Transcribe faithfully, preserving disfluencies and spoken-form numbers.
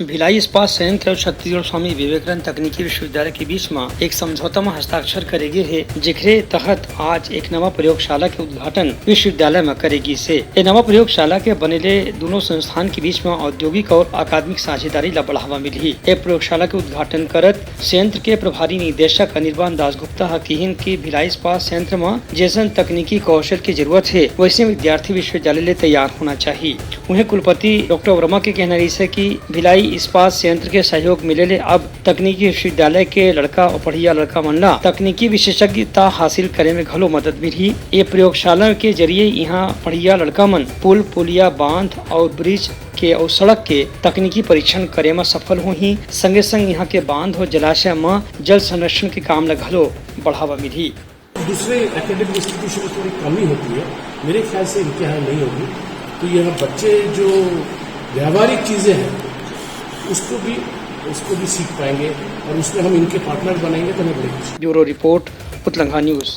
भिलाई इस्पात संयंत्र अउ छत्तीसगढ़ स्वामी विवेकानंद तकनीकी विश्वविद्यालय के बीच म एक समझौता म हस्ताक्षर करे गे हे, जेखरे तहत आज एक नवा प्रयोगशाला के उद्घाटन विश्वविद्यालय म करे गिस हे। ए नवा प्रयोगशाला के बने ले दूनों संस्थान के बीच म औद्योगिक अउ अकादमिक साझेदारी ल बढ़ावा मिलही। ए प्रयोगशाला के उद्घाटन करत संयंत्र के प्रभारी निदेशक अनिर्बान दासगुप्ता ह किहिन कि भिलाई इस्पात संयंत्र म जैसन तकनीकी कौशल के जरूरत हे, वैसे विद्यार्थी विश्वविद्यालय ले तैयार होना चाही। उहें कुलपति डॉक्टर वर्मा के कहना रहिस हे कि भिलाई इस्पात संयंत्र के सहयोग मिले ले अब तकनीकी विश्वविद्यालय के लड़का अउ पढ़िया लड़का मन ला तकनीकी विशेषज्ञता हासिल करे में घलो मदद मिलही। ये प्रयोगशाला के जरिए इहाँ पढ़िया लड़का मन पुल, पुलिया, बांध अउ ब्रिज के अउ सड़क के तकनीकी परीक्षण करे म सफल होही। संगे संग इहाँ के बांध अउ जलाशय म जल संरक्षण के काम ल घलो बढ़ावा मिलही। दूसरे एकेडमिक इंस्टीट्यूशन में थोड़ी कमी होती है, मेरे ख्याल से इनके यहाँ नहीं होगी। तो यहाँ बच्चे जो व्यावहारिक चीज़ें हैं, उसको भी उसको भी सीख पाएंगे और उसमें हम इनके पार्टनर बनेंगे, तो हमें बड़ी खुशी। Bureau report, Utlangha news.